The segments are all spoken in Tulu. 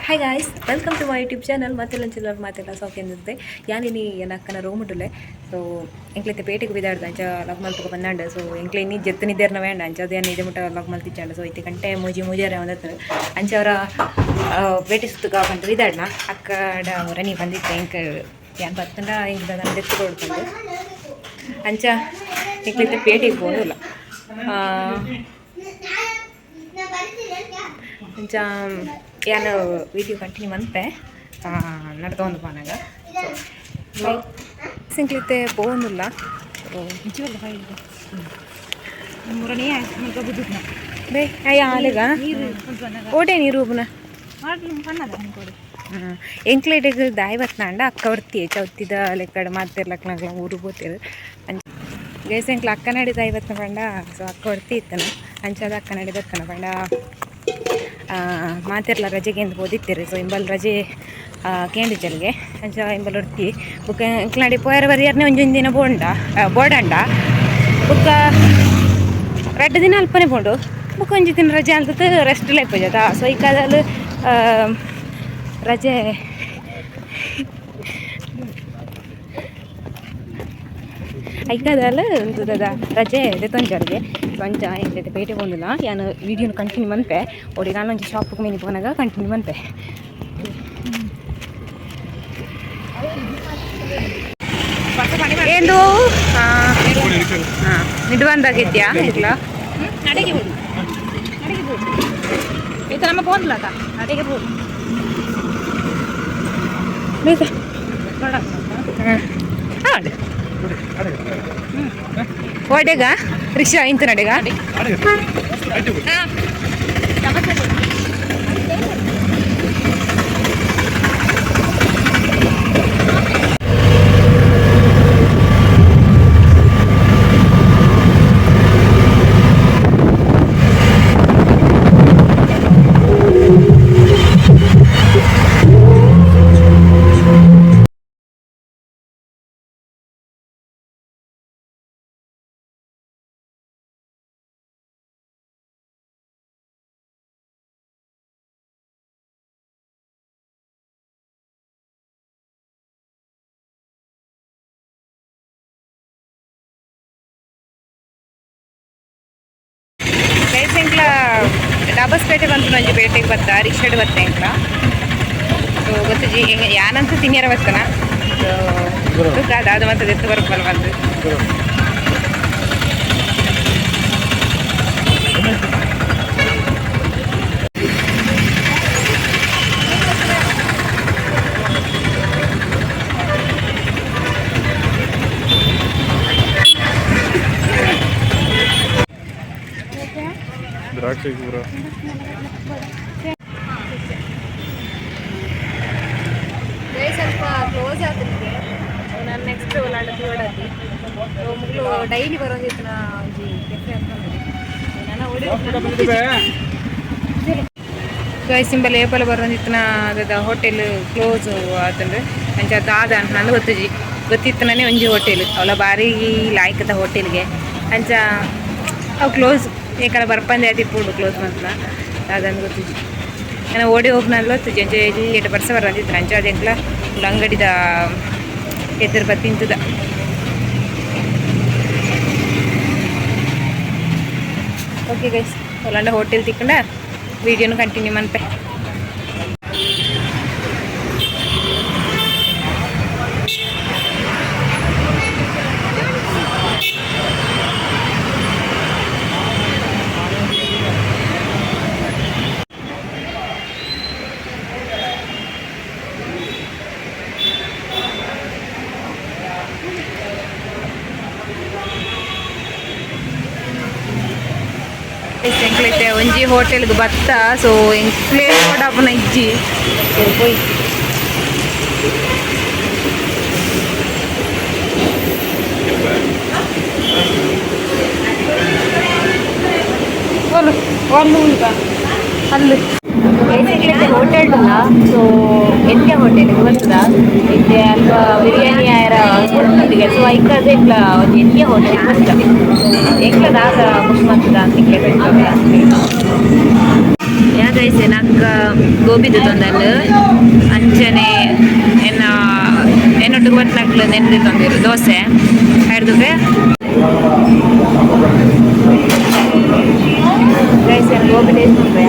Hi guys, welcome to my YouTube channel. ಮತ್ತೆಲ್ಲ ಮಾತೆಲ್ಲ ಸೌಖ್ಯಂದಿದ್ದೆ ಯಾನಿನಿ ಎನ್ನ ಅಕ್ಕನ ರೂಮ್ ಉಂಟುಲೆ. ಸೊ ಎಂಕ್ಲೈತೆ ಪೇಟೆಗೆ ಬಿದಾಡ್ದ ಅಂಚ ಲಾಗ್ ಮಲ್ಪಕ ಬಂದಾಂಡ. ಸೊ ಎಂಕ್ಲೆ ಇನ್ನಿ ಜೆತ್ತು ನಿದ್ದೇರ್ನ ಬೇಂಡ ಅಂಚ ಅದು ಏನು ಇದೆ ಮುಟ್ಟ ಲಾಗ್ ಮಲ್ತಿಚ್ಚಾಂಡ. ಸೊ ಇತ್ತೆ ಗಂಟೆ ಮೂಜಿ ಮೂಜಾರೆ ಒಂದತ್ತು ಅಂಚ ಅವರ ಪೇಟೆ ಸುತ್ತುಗ ಪಂತ ಬಿದಾಡ್ನ ಅಕ್ಕಡ ರನಿ ಬಂದಿತ್ತೆ. ಎಂಕ್ ಯಾನ್ ಬತ್ತಂಡ ಎಂಕ್ ದಾದ ದೆತ್ತು ಕೊಡ್ತಂದು ಅಂಚ ಎಂಕ್ಲೈತೆ ಪೇಟೆಗೆ ಪೋನುಲ್ಲ. ಅಂಚ ಯಾನ್ ವೀಡಿಯೋ ಕಂಟಿನ್ಯೂ ಮನ್ಪೆ ನಡ್ತೊಂದು ಪೋನಾಗ. ಸೊ ಎಂಕ್ಲಿತ್ತೆ ಪೋವೊಂದುಲ್ಲ. ಬೇ ಅಯ್ಯ ಆಲೆಗ ಓಟೆ ನೀರು ಪುನ ಎಂಕ್ಲೇಟೆಗ್ ದಾಯಿ ಬತ್ನಾಂಡ ಅಕ್ಕ ಬರ್ತಿ ಚೌತಿದ ಲೆಕ್ಕಡ್ ಮಾತೆರ್ಲಕ್ಲಂಗ್ಲ ಊರು ಪೋತೆರ್. ಅಂಚ ಗೈಸ್, ಎಂಕ್ಲ ಅಕ್ಕನಡಿ ದಾಯಿ ಬತ್ನ ಪಂಡ, ಸೊ ಅಕ್ಕ ವರ್ತಿ ಇತ್ತನ. ಅಂಚಾದ ಅಕ್ಕನಡಿ ಬತ್ತನ ಪಂಡ ಮಾತೆರ್ಲ ರಜೆಗೆ ಪೋದಿತ್ತೆರ್. ಸೊ ಇಂಬಲ್ ರಜೆ ಕೇಂಡಿಜಲ್ಗೆ ಅಂಚ ಇಂಬಲ್ ಒರ್ತಿ ಬೊಕ್ಕ ಎಂಕ್ಲನಡೆ ಪೋಯರ ಬರಿಯರ್ನೆ ಒಂಜೊಂಜಿ ದಿನ ಬೋಂಡ ಬೋಡಂಡ. ಬೊಕ್ಕ ರಡ್ಡ್ ದಿನ ಅಲ್ಪನೆ ಪೋಂಡು. ಬೊಕ್ಕ ಒಂಜಿ ದಿನ ರಜೆ ಅಂತತ್ ರೆಸ್ಟ್ ಲೈಪುಜತ. ಸೊ ಈ ರಜೆ ಐಕಾದಲ್ ಉಂತುದದ ರಜೆ ದೆತ್ತೊಂಜರ್ಗೆ. ಸೊ ಅಂಚ ಎಂಕ್ಲೆತೆ ಪೇಟೆ ಪೋಂದುಲ್ಲ. ಯಾನ್ ವೀಡಿಯೋನು ಕಂಟಿನ್ಯೂ ಮನ್ಪೆ. ಒಡಿಗಾನ ಒಂಜಿ ಶಾಪ್ಗೆ ಮಿನಿ ಪೋನಗ ಕಂಟಿನ್ಯೂ ಮನ್ಪೆ. ఏంದು ನಿಡ್ವಂದಾಗಿದ್ಯಾ ಇట్లా? ಅಡಿಗೆ ಬೋಡು, ಅಡಿಗೆ ಬೋಡು. ಇದು ನಮ್ಮ ಪೋನ್ಲಕ ಅಡಿಗೆ ಬೋಡು. ಒಡೆಗ ರಿಕ್ಷಾ ಇಂತ ನಡೆಗ. ಗೈಸ್, ಎಂಕ್ಲ ಡಾಬಸ್ಪೇಟೆ ಬಂತು. ಒಂಜಿ ಪೇಟೆಗೆ ಬತ್ತ ರಿಕ್ಷಾಡ್ ಬತ್ತ ಎಂಕ್ಲ. ಸೊ ಗೊತ್ತುಜಿ ಯಾನಂತ ತಿನ್ಯರ ಬತ್ತನ. ಸೊ ಅದಾದ ಮತ್ತೆ ದೆತ್ತು ಬರಪಲ್ಲ ಬಂದು. ದ್ರಾಕ್ಷಿ ಪೂರ. ಸ್ವಲ್ಪ ಕ್ಲೋಸ್ ಆತನಿಗೆ. ನಾನು ನೆಕ್ಸ್ಟ್ ಒಲಾಂಡ ತೋಡತಿ. ಮುಗ್ಲು ಡೈಲಿ ಬರೋದಿತ್ತು ಒಂಜಿ ಕೆಫೆ ಅಂತಂದ್ರೆ ನಾನು ಗೈಸ್, ಸಿಂಬಲ್ ಏಪಲ ಬರೋದಿತ್ತನ ಅದ ಹೋಟೆಲ್ ಕ್ಲೋಸ್ ಆತಂದ್ರೆ ಅಂಚ ದಾದ ನಂದು ಗೊತ್ತುಜಿ. ಗೊತ್ತಿತ್ತನೇ ಒಂಜಿ ಹೋಟೆಲ್ ಅವಳ ಬಾರಿ ಲಾಯ್ಕದ ಹೋಟೆಲ್ಗೆ. ಅಂಚ ಅವು ಕ್ಲೋಸ್ ಏಕಲ ಬರ್ಪಂದೆ ಆತಿಪ್ಪುಂಡು ಕ್ಲೋಸ್ ಮಂತ್ನ ಅದನ್ನು ಗೊತ್ತುಜಿ. ನಾನು ಓಡಿ ಹೋಗ್ನಲ್ಲ ಗೊತ್ತುಜಿ. ಅಂಚ ಎಲ್ಲಿ ಬರ್ಸ ಬರಂದಿತ್ತು. ಅಂಚ ಅದೆಂಕ್ಲ ಅಂಗಡಿದ ಎದುರು ಬತ್ತಿಂತದ. ಓಕೆ ಗೈಸ್, ಒಲಾಂಡ ಹೋಟೆಲ್ ತಿಕ್ಕಂಡ ವೀಡಿಯೋನು ಕಂಟಿನ್ಯೂ ಮನ್ಪೆ. ಎಂಕ್ಲೈತೆ ಒಂಜಿ ಹೋಟೆಲ್ಗೆ ಬತ್ತ. ಸೊ ಎಂಕ್ಲೇ ನೋಡಪ್ಪನ ಇಜ್ಜಿ. ಸೊ ಪೋಯ್ ಅಲ್ಲಿ ಹೋಟೆಲ್. ಸೊ ಎಲ್ಯ ಹೋಟೆಲ್ ಗೊತ್ತದ ಇತ್ತೆ ಅಲ್ಪ ಬಿರಿಯಾನಿ ಆಯರ. ಸೊ ಐಕಾದ ಎಂಕ್ಲ ಒಂಜಿ ಎಲ್ಯ ಹೋಟೆಲ್ ಗೊತ್ತ. ಎಂಕ್ಲ ದಾದ ಬುಕ್ ಮಂತದ ಅಂತ ಎಂಕ್ಲೆ. ಯಾನ್ ಗೈಸ್, ಎನಕ್ಕ ಗೋಬಿ ತೊಂದಲ್. ಅಂಚನೆ ಎನ್ನ ಎನ್ನೊಟ್ಟಿಗೆ ಬತ್ನಕ್ಲು ನೆನ್ನೆ ತಂದಿರು ದೋಸೆ ಹಿಡ್ದುಗೆ. ಗೈಸ್, ಏನು ಗೋಬಿ ಟೇಸ್ಟ್ ಮಾಡ್ರೆ.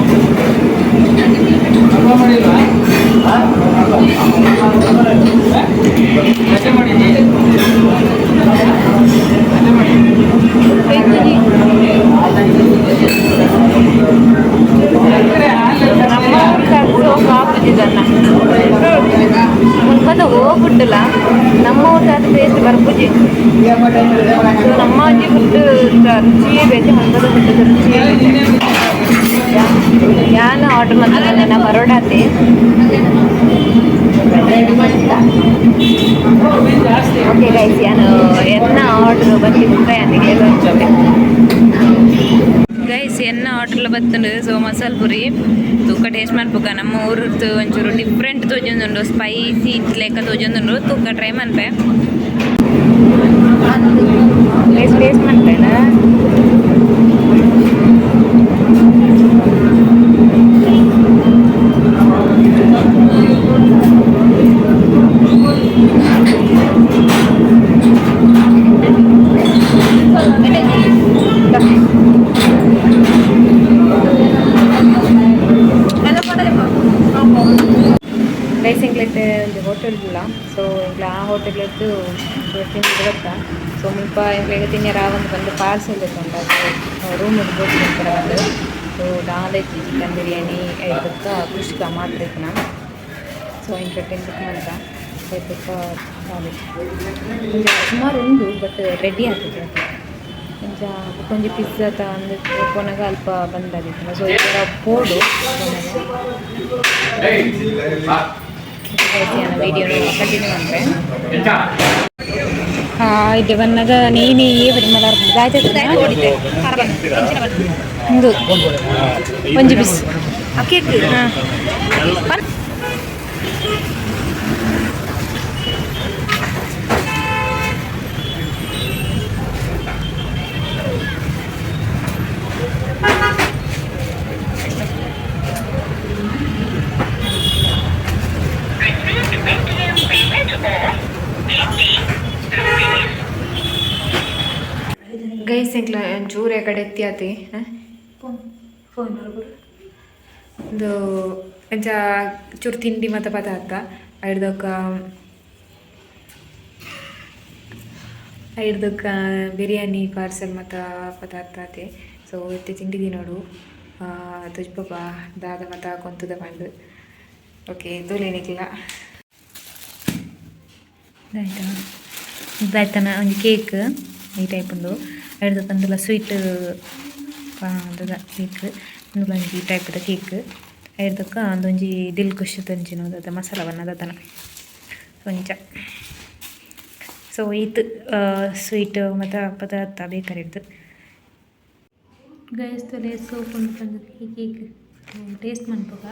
ನಮ್ಮ ಊರು ಕಾಪುಜಿದನ್ನ ಮುಲ್ಪದ ಹೋಗ್ಬಿಟ್ಟಲ್ಲ, ನಮ್ಮ ಊಟದ ಟೇಸ್ಟ್ ಬರ್ಪುಜಿ. ಸೊ ನಮ್ಮ ಅಜ್ಜಿ ಫುಡ್ ರುಚಿಯೇ ಬೇತೆ, ಮುಲ್ಪದ ಫುಡ್ ರುಚಿಯೇ ಬೇತೆ. ಯಾನ್ ಆರ್ಡರ್ ಮಾಡ್ತಾನೆ ಪರೋಟಾತಿ. ಓಕೆ ಗೈಸ್, ಯಾನು ಎನ್ನ ಆರ್ಡರ್ ಬಂದಿತ್ತು ಯಾನಿಗೆ. ಗೈಸ್, ಎನ್ನ ಆರ್ಡರ್ ಬತ್ತುಂಡು. ಸೊ ಮಸಾಲೆ ಪುರಿ ತೂಕ ಟೇಸ್ಟ್ ಮನ್ಪುಗ. ನಮ್ಮ ಊರುರ್ದು ಒಂಚೂರು ಡಿಫ್ರೆಂಟ್ ತೋಜೊಂದುಂಡು, ಸ್ಪೈಸಿ ಲೆಕ್ಕ ತೋಜೊಂದುಂಡು. ತೂಕ, ಟ್ರೈ ಮನ್ಪೆ. ಗೈಸ್, ಟೇಸ್ಟ್ ಮನ್ಪೇನ. ಗೈಸ್, ಎಂಕ್ಲೈತೆ ಒಂಜಿ ಹೋಟೆಲ್ ಉಲ್ಲ. ಸೊ ಎಂಕ್ಲ ಆ ಹೋಟೆಲ್ ಇದ್ದು ತಿಂದು ಬತ್ತ. ಸೊ ಮುಲ್ಪ ಎಂಕ್ಲೆಗ್ ತಿನ್ಯರ ಒಂದು ಬಂದು ಪಾರ್ಸೆಲ್ ದೆತ್ತೊಂಡ. ರೂಮ್ ಬೋಟ್ ಅಂತಾರೆ ಬಂದು. ಸೊ ದಾಲ ಇಜ್ಜಿ, ಚಿಕನ್ ಬಿರಿಯಾನಿ ಬೊಕ್ಕ ಕುಷ್ಕ ಮಾತ್ರ ಇಪ್ಪುನ. ಸೊ ಎಂಕ್ಲೆ ಬುಕ್ ಮಲ್ತ ಬೊಕ್ಕ ಒಂಜಿ ಸುಮಾರು ಉಂಡು, ಬಟ್ ರೆಡಿ ಆತದೆ. ಅಂಚ ಬೊಕ್ಕೊಂಜಿ ಪಿಜ್ಜಾ ತ ಅಂದ್ ಪೋನಗ ಅಲ್ಪ ಬಂದಾದಿತ್ತು. ಸೊ ಈ ಪೂರ ಪೋಡು. Video continue ಮನ್ಪೆ. ಇದು ಬನ್ನಗ ನೀನಿ ಪರಿಮಳ ಉಂದು ಒಂಜಿ ಪೀಸ್. ಕೇಕ್. ಹಾಂ. ಗೈಸ್, ಎಂಕ್ಲ ಒಂಚೂರು ಕಡೆ ಎತ್ತಿ ಆತಿ ಫೋನ್ ಒಂದು ಅಂಚ ಚೂರು ತಿಂಡಿ ಮತ್ತು ಪದಾರ್ಥ ಐಡ್ದೊಕ್ಕ ಐಡ್ದೊಕ್ಕ ಬಿರಿಯಾನಿ ಪಾರ್ಸೆಲ್ ಮತ್ತು ಪದಾರ್ಥ ಆತೆ. ಸೊ ಇತ್ತೆ ತಿಂಡಿ ತಿನ್ನೋಡು ತುಜ್ಪಪ್ಪ ದಾದ ಮತ ಕೊಂತುದ ಪಂಡು. ಓಕೆ, ತೂಲೆನಿಕ್ಲ ಆಯ್ತಾ? ದಾಯ್ತನ ಒಂಜಿ ಕೇಕ್ ಈ ಟೈಪ್ ಉಂಡು. ಐಡ್ದೊಕ್ಕ ಅಂದುಲ ಸ್ವೀಟ್ ಕೇಕ್, ಉಂದುಲ ಒಂಜಿ ಈ ಟೈಪ್ದ ಕೇಕ್. ಐಡ್ದೊಕ್ಕ ಅಂದೊಂಜಿ ದಿಲ್ ಖುಷ್ ಅಂಚಿನ ದಾದ ಮಸಾಲ ಬನ್ನ ದಾದನ ಒಂಚ. ಸೊ ಈತ್ ಸ್ವೀಟ್ ಮತ್ತು ಪದಾರ್ಥ ಬೇಕರಿಡ್ದು. ಗೈಸ್, ತೂಲೆ ಸೋಪ್ ಉಂಡು ಪಂದ್. ಈ ಕೇಕ್ ಟೇಸ್ಟ್ ಮನ್ಪುಗ.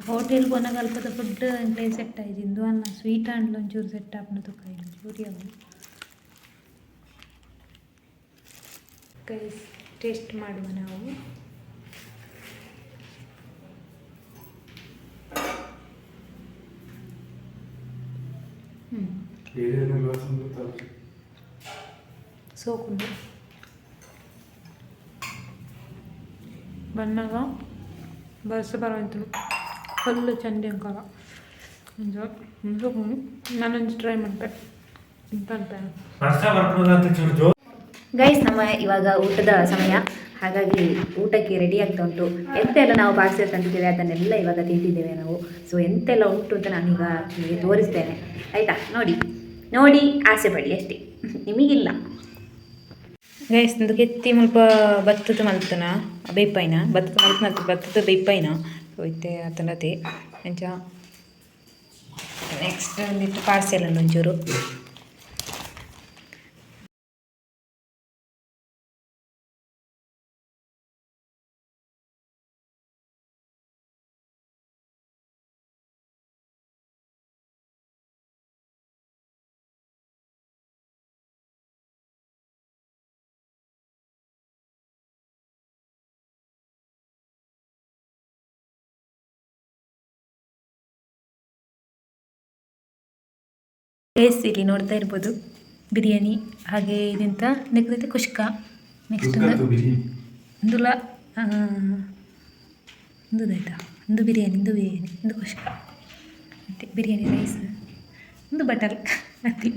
ಹೋಟೆಲ್ ಪೋನಗ ಅಲ್ಪದ ಫುಡ್ ಎಂಕ್ಲೆ ಸೆಟ್ ಆಯ್ಜಿ. ಇಂದು ಅನ್ನ ಸ್ವೀಟ್ ಆಂಡ್ಲ ಒಂಚೂರು ಸೆಟ್ ಆಪುಂಡು ತುಕ. ಒಂಚೂರು ಅವು. ಗೈಸ್, ಟೇಸ್ಟ್ ಮಾಡುವ ನಾವು. ಸೋಕುಂಡು. ಬನ್ನಗ ಬರ್ಸ ಬರವಂತು ಫುಲ್ ಚಂಡಿ ಅಂಕಲ. ನಾನೊಂಜಿ ಟ್ರೈ ಮನ್ಪೆ ಪನ್ಪೆ. ಗೈಸ್, ನಮ್ಮ ಇವಾಗ ಊಟದ ಸಮಯ. ಹಾಗಾಗಿ ಊಟಕ್ಕೆ ರೆಡಿ ಆಗ್ತಾ ಉಂಟು. ಎಂತೆಲ್ಲ ನಾವು ಪಾರ್ಸೆಲ್ ತಂದಿದ್ದೇವೆ, ಅದನ್ನೆಲ್ಲ ಇವಾಗ ತಿಂತಿದ್ದೇವೆ ನಾವು. ಸೊ ಎಂತೆಲ್ಲ ಉಂಟು ಅಂತ ನಾನೀಗ ನಿಮಗೆ ತೋರಿಸ್ತೇನೆ, ಆಯಿತಾ? ನೋಡಿ ನೋಡಿ ಆಸೆ ಪಡಿ ಅಷ್ಟೇ, ನಿಮಗಿಲ್ಲ. ಗೈಸ್, ಒಂದು ಕೆತ್ತಿ ಮುಲ್ಪ ಬತ್ತದ ಮಲ್ತನ ಬೇಪಾಯಿನ ಬತ್ತದ ಮಲ್ತ್ ಮಲ್ತ್ ಬತ್ತದ ಬೇಪಾಯಿನ. ಸೊ ಇತ್ತೆ ಆತನತೆ ಅಂಚ. ನೆಕ್ಸ್ಟ್ ಒಂದಿಟ್ಟು ಪಾರ್ಸೆಲ್ ಉಂಟು ಒಂಚೂರು. ಗೈಸ್, ಇಲ್ಲಿ ನೋಡ್ತಾ ಇರ್ಬೋದು ಬಿರಿಯಾನಿ, ಹಾಗೆ ಇದೆಂತ ನೆಕ್ಸ್ಟ್ ಕುಷ್ಕ, ನೆಕ್ಸ್ಟ್ ಇಂದುಲ ಇಂದುದಾಯ್ತಾ, ಇಂದು ಬಿರಿಯಾನಿ, ಇಂದು ಬಿರಿಯಾನಿ, ಇಂದು ಕುಷ್ಕ, ಮತ್ತು ಬಿರಿಯಾನಿ ರೈಸ್, ಒಂದು ಬಟರ್ ಅತಿ.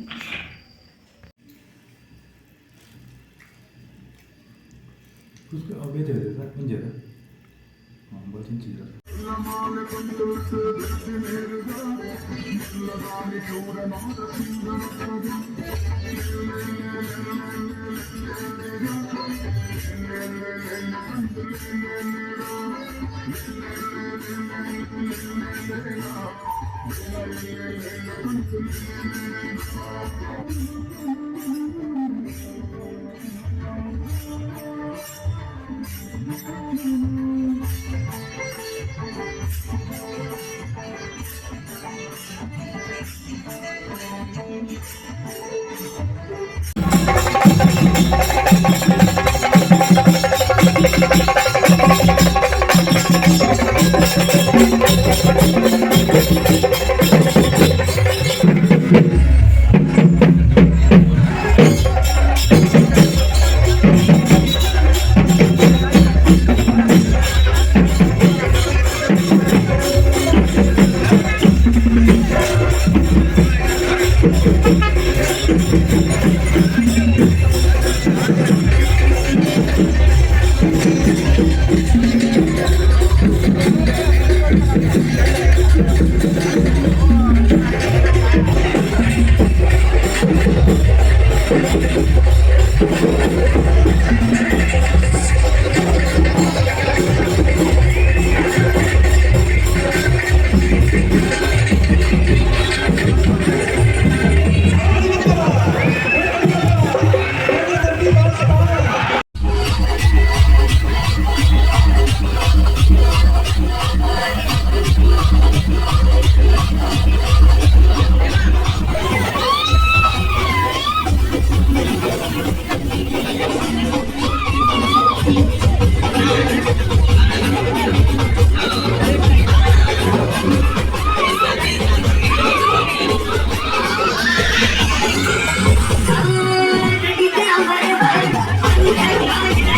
I'm